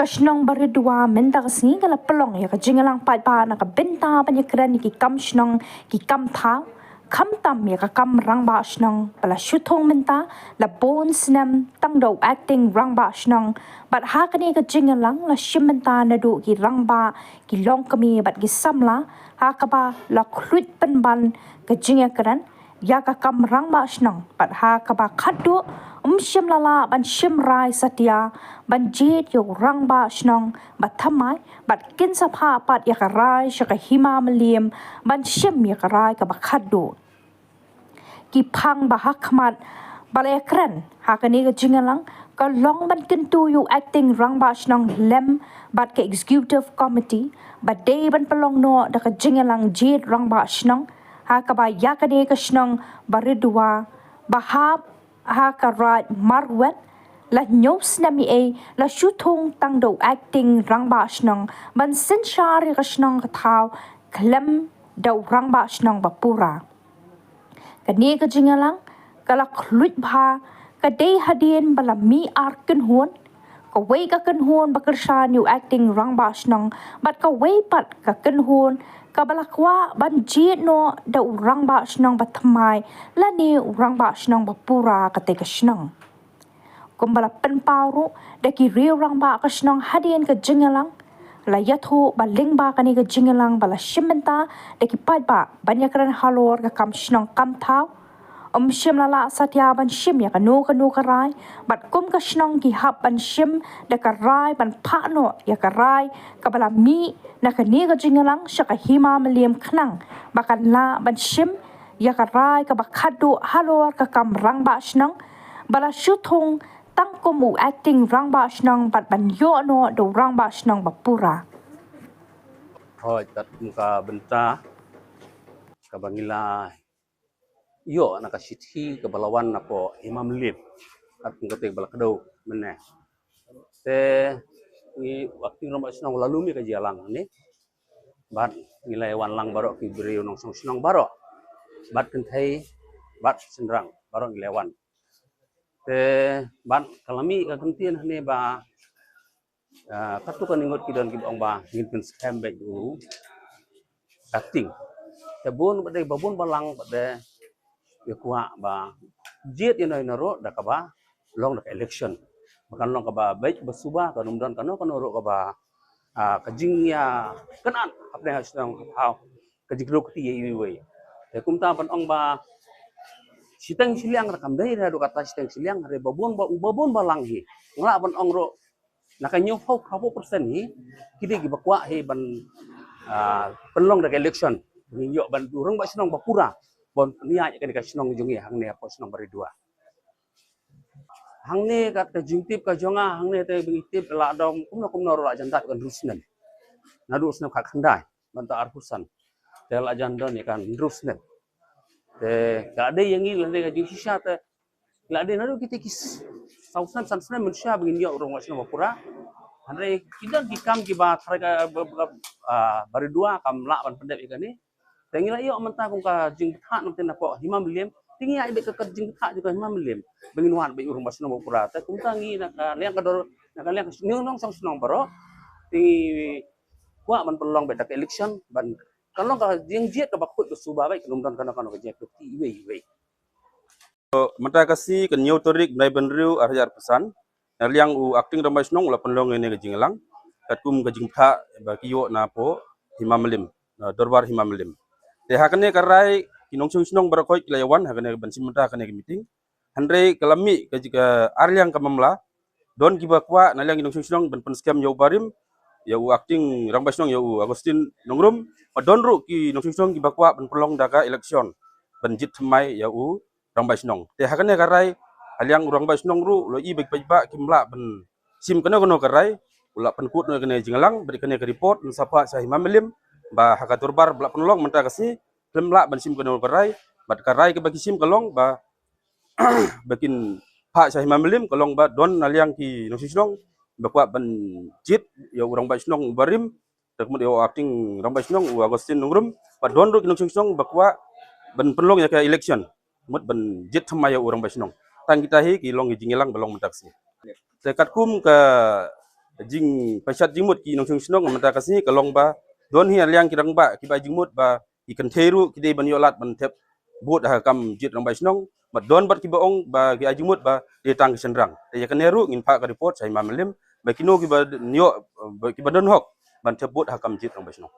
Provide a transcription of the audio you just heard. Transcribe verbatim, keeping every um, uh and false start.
Shnong Baridua mynta ka sngi ka la pynlong ïa ka jingïalang paidbah na ka bynta ban ïakren ïa ki kam shnong, ki kam thaw, khamtam ïa ka kam rangbah shnong ba la shu thung mynta la bun snem tang da u acting rangbah shnong. Bad ha kane ka jingïalang la shim bynta naduh ki rangbah, ki longkmie bad ki samla, ha kaba la khluit pynban ka jingïakren ïa ka kam rangbah shnong, bad ha kaba khatduh ym shym la lah ban shim rai satia ban jied ïa u rangbah shnong ba thymmai, bad kin sa phah pat ïa ka rai sha ka Hima Mylliem ban shim ïa ka rai kaba khatduh. Ki phang ba ha khmat ba la ïakren ha kane ka jingïalang ka long ban kyntu ïa u acting rangbah shnong lem bad ka executive committee ba dei ban pynlong noh da ka jingïalang jied rangbah shnong, ha kaba ïa kane ka shnong Baridua ba hap ha ka Raid Marwet la hynñiew snem ei ei la shu thung tang da u acting rangbah shnong ban synshar ïa ka shnong ka thaw khlem da u rangbah shnong ba pura. Kane ka jingïalang ka la khluit bha, ka dei hadien ba la mih ar kynhun, kawei ka kynhun ba kyrshan ïa u acting rangbah shnong, bad kawei pat ka kynhun kaba la kwah ban jied noh da u rangbah shnong ba thymmai lane u rangbah shnong ba pura katei ka shnong. Kumba la pynpaw ruh da ki riew rangbah ka shnong hadien ka jingïalang, la ïathuh ba lyngba kane ka jingïalang ba la shim bynta da ki paidbah ban ïakren halor ka kam shnong kam thaw, ym shym la lah satia ban shim ïa kano kano ka rai, bad kum ka shnong ki hap ban shim da ka rai ban phah noh ïa ka rai kaba la mih na kane ka jingïalang sha ka Hima Mylliem khnang ba kan lah ban shim ïa ka rai kaba khatduh halor ka kam rangbah shnong ba la shu thung tang kum u acting rangbah shnong bad ban ïoh noh da u rangbah shnong ba pura. Hooid, katkum ka bynta kaba ngi la ïoh na ka shithi kaba la wan napoh Hima Mylliem, katkum kata kaba la kdew mynne. Te ngi u acting rangbah shnong la lum ïa ka jingïalang hangne. Bad ngi la wan lang baroh ki briew nongshong shnong baroh, bad kynthei bad shynrang baroh ngi la wan. Te bad ka la mih ka kyntien hangne ba, ah, katto katne ngut ki don kiba ong ba ngin pynskhem beit u acting. Te bun ba dei, ba bun balang ba dei ïa kwah ba jied ïa no ïa no ruh da kaba long da ka election. Ba kan long kaba beit ba suba, kan ym don kano kano ruh kaba, ah, ka jingïakynad hapdeng ha shnong ha thaw, ka jingkdew kti ïa iwei iwei. Te kumta ban ong ba shiteng shiliang ruh kam dei ruh kata shiteng shiliang, hynrei ba bun ba, ba bun balang hi. Nga lah ban ong ruh na ka hynñiewphew, hynñiewphew percent hi ki dei kiba kwah hi ban, ah, pynlong da ka election. Ngin ïoh ban u rangbah shnong ba pura ban pynïaid ïa kane ka shnong jong ngi hangne hapoh shnong Baridua. Hangne kat ka jingtip ka jong nga hangne te ba ngi tip la dang kumno kumno ruh la jan dap ka hynriew snem. Naduh snem khatkhyndai ban ta arphew san. Te la jan don ïa ka hynriew snem. Te ka dei ïa ngi lane ka jingshisha te la dei naduh kita ki s-, saw snem san snem mynshuwa ba ngin ïoh u rangbah shnong ba pura. Hynrei ki don ki kam kiba tharai ka ba, ba, ah, Baridua kam lah ban pyndep ïa kane. Te ngi la ïoh mynta kum ka jingbatai na mynta napoh Hima Mylliem. Te ngi ïa beit ka, ka jingbatai jong ka Hima Mylliem ba ngin wad beit u rangbah shnong ba pura. Te kumta ngi na ka liang ka dor, na ka liang ka shnong, nongshong shnong baroh, te ngi kwah ban pynlong beit da ka election ban kan long ka jingjied kaba khuid ba suba beit, kan ym don kano kano ka jingkhuid iwei iwei. Mynta ka sngi ka hynñiew tarik bnai ba hynriew arhajar arphew san, na liang u acting rangbah shnong u la pynlong ïa kane ka jingïalang katkum ka jingbatai ba ki ïoh napoh Hima Mylliem, na dorbar Hima Mylliem. Te ha kane ka rai ki nongshong shnong baroh khoit ki la ïa wan ha kane ban shim bynta ha kane ka meeting. Hynrei ka la mih ka jing, ka ar liang ka mamla, don kiba kwah na liang ki nongshong shnong ban pynskhem ïa u barim, ïa u acting rangbah shnong, ïa u Augustine Nongrum, bad don ruh ki nongshong shnong kiba kwah ban pynlong da ka election ban jied thymmai ïa u rangbah shnong. Te ha kane ka rai, ha liang u rangbah shnong ruh u la ïohi ba ki paidbah kim lah ban shim kano kano ka rai, u la pynkut noh ïa kane ka jingïalang bad ïa kane ka report yn sa phah sha Hima Mylliem ba ha ka dorbar ba la pynlong mynta ka sngi khlem lah ban shim kano ka rai, bad ka rai kaba ki shim ka long ba ba kin phah sha Hima Mylliem ka long ba don na liang ki nongshong shnong ba kwah ban jied ïa u rangbah shnong u barim, te ka mut ïa u acting rangbah shnong u Augustine Nongrum, bad don ruh ki nongshong shnong ba kwah ban pynlong ïa ka election, mut ban jied thymmai ïa u rangbah shnong. Tang kita hi ki long ki jingïalang ba long mynta ka sngi. Te katkum ka jingpashat jingmut ki nongshong shnong mynta ka sngi ka long ba don hi liang ki rangbah kiba ai jingmut ba ki kynthei ruh ki dei ban ïoh lad ban thep vote ha kam jied rangbah shnong. Bad don bad kiba ong ba ki ai jingmut ba dei tang ki shynrang. Te ïa kane ruh ngin phah ka report sha i Imam Alim ba kino kiba ïoh, ba kiba don hok ban thep vote ha kam jied rangbah shnong.